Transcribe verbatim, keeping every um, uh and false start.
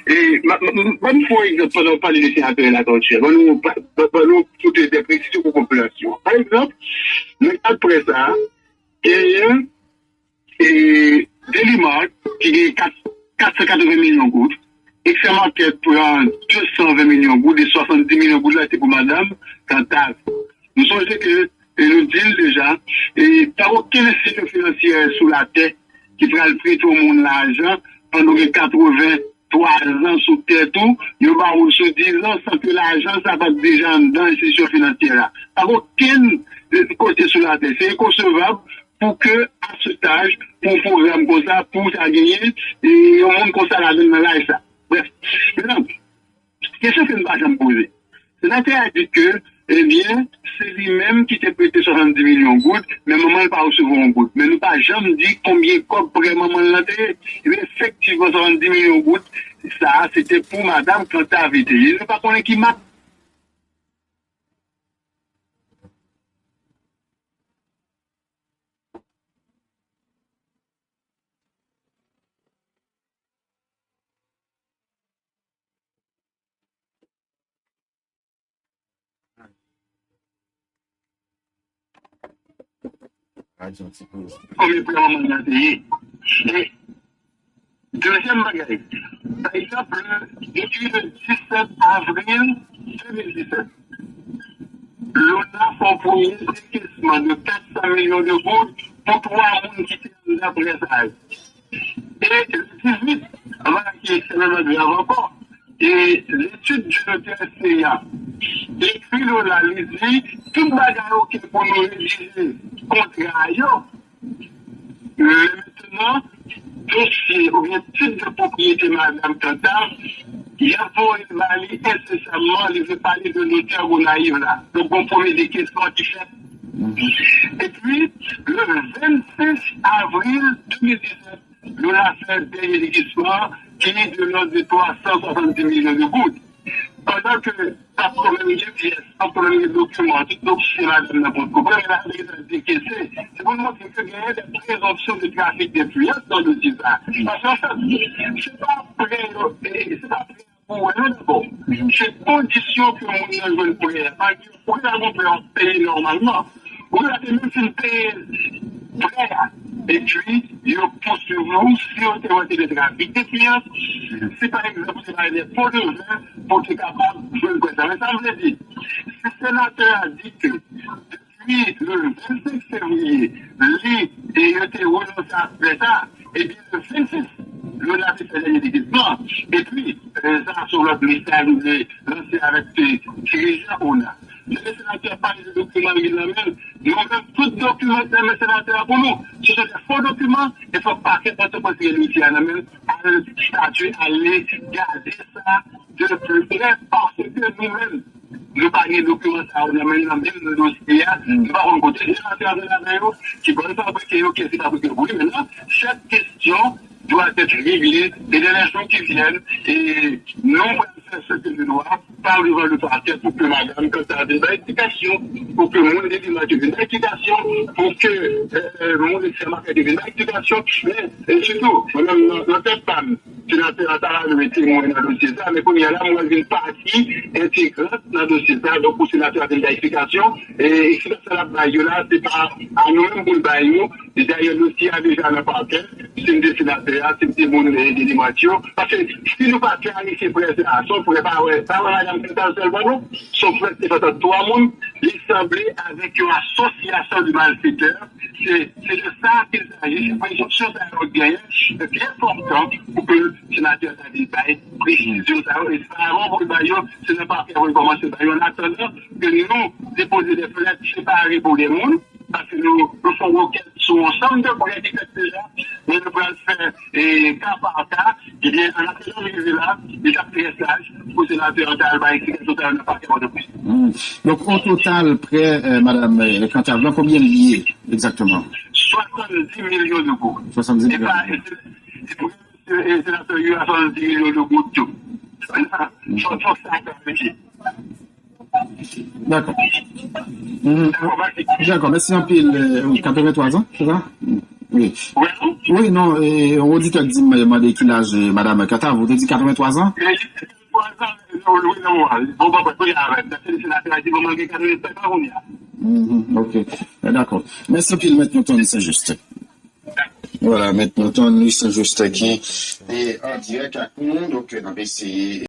E, ma- ma- ma- ban m fè yon egzanp pandan w pale de senatè Latortue. Ban nou, pa- ban- ban nou pote de presizyon pou popilasyon. Pa egzanp, nan kad prè sa a, genyen e, Daily Mart, ki gen kat- kat san katreven milyon goud, Excel Market pran de san ven milyon goud, e swasanndis milyon goud la se pou madanm Cantave. Nou sonje ke, e, nou di l deja, e, pa gen okenn enstitisyon finansyè sou latè ki pral prete yon moun lajan pandan w gen katreven twa zan sou tèt ou, yo ba ou l sou diz an san ke lajan sa pa t deja anndan enstitisyon finansyè a. Pa gen okenn, e, kote sou latè. Se enkonsevab pou ke, a se taj, pou yon pwogram konsa, pou sa genyen, e yon moun konsa ladan nan laj sa. Brèf, men non, kesyon ke n pa janm poze. Senatè a di ke, ebyen, se li menm ki te prete swasanndis milyon goud, men manman l pa resevwa yon goud. Men nou pa janm di konbyen kòb prè manman l lan te ye. Ebyen, efektivman, swasanndis milyon goud, sa a, se te pou madanm Cantave te ye. Nou pa konnen ki mak Radyo ti poz. Konbyen prè manman nan te ye? E dezyèm bagay, pa egzanp, le, depi le disèt avril de mil disèt, Lona fè yon premye dekesman de kat san milyon de goud pou twa moun ki te anndan prè sa yo. E le dizuit, bagay ki ekstrèmeman grav ankò, e l'étude du notaire Seya ekri Lona, li di tout bagay oke pou nou redije kontra yo. Men mentnan, dosye oubyen tit de pwopriyete madanm Cantave, y ap voye l ba li ensesamman, li vle pale de notè Gonayiv la. Donk, gon premye dekesman ki fèt. Epi, le vennsenk avril de mil disèt, nou la fè dènye dekesman ki de lòd de twa san swasanndis milyon de goud. Pandan ke pa t menm gen pyès, pa t menm gen dokiman, tout dosye madanm nan potko pran, men la deja dekese. Se pou n montre ke genyen de prezonpsyon de trafik denfliyans nan dosye sa. Paske anfèt, se pa prè yo, e, se pa prè pou wè non dabò. Se kondisyon ke moun nan jwenn prè a. Pa egzanp, ou gentan gon prè w ap peye nòmalman. Ou gentan te menm fin peye prè a. Epi, yo pouswiv ou si yo te wè te gen trafik denfliyans, si pa egzanp ou te bay de fo devè pou te kapab jwenn prè sa. Men sa vle di, si senatè a di ke depi le vennsenk fevriye, li e yo te renonse a prè sa, ebyen, le vennsis, Lona te fè dènye dekesman. Epi, e, sa se yon lòt mesaj nou vle lanse avèk, e, dirijan ona. Lè senatè a pale de dokiman li gen nan men l, nou menm, tout dokiman ki nan men senatè a pou nou, se te de fo dokiman, e fòk pakè Pòtoprens ki gen dosye a nan men l, al statye, ale gade sa de pli prè, paske nou menm, nou pa gen dokiman sa yo nan men n, nan menm dosye a, nou pa konn kote senatè a vin avè yo, ki bò l fabrike yo, kiyès ki fabrike yo pou li. Mentnan, chaque question doit être réglée, et dans les jours qui viennent, e nou pral fè ce que nous devons, pa devan le parquet pou ke madanm Cantave vin bay eksplikasyon, pou ke moun Delimat yo vin bay eksplikasyon, pou ke, e, e, moun Excel Market yo vin bay eksplikasyon, men, e, sitou, mwen menm nan, nan tèt pa m, senatè a ta dwe temwen nan dosye sa, men kounye a la, m wè l vin pati entegrant nan dosye sa, donk pou senatè a vin bay eksplikasyon, e eksplikasyon l ap bay yo la, se pa a nou menm pou l bay yo, e dayè dosye a deja nan pakè, si m te senatè a, si m te moun, e, Delimat yo, paske si nou pa klarifye prè sa, se yon prè pa wè, pa wè madanm Cantave sèlman non, se yon prè ki te fèt ant twa moun, li sanble avèk yon asosyasyon de malfetè, se, se de sa qu'il s'agit, se prezonpsyon sa yo genyen, e byen enpòtan pou ke senatè a ta vin bay presizyon sa yo, e se pa avan pou l bay yo, se nan pakè pou l kòmanse bay yo, an atandan ke nou depoze de plent separe pou de moun, paske nou, nou fè yon rekèt sou yon ansanm de prè ki fèt deja, men nou pral fè, e, ka pa ka, ebyen, an atandan nou rive la, li t ap trè saj pou senatè an ta al bay eksplikasyon sa yo nan pakè Pòtoprens. Hmm. Donk, o total, prè, e, madanm, e, Cantave lan, konbyen l ye egzakteman? Swasanndis milyon de goud. Swasanndis milyon. E pa, e, e, e, e, senatè yo a swasanndis milyon de goud tou. Fòk, fòk sa klarifiye. Dakò. Mhm. Dakò, mèsi. Dakò, mèsi anpil. E, wi, katrevenntwa zan, se sa? Wi. Wi. Wi, non, e, yon oditè k di m, mande ki laj, e, madan Katavou, ou te di katreventwa zan? Mhm, ok. E, dakò. Mèsi anpil, Mèt Newton Saint-Juste. Vwala, Mèt Newton Louis Saint-Juste ki te an dirèk ak nou, donk, n ap eseye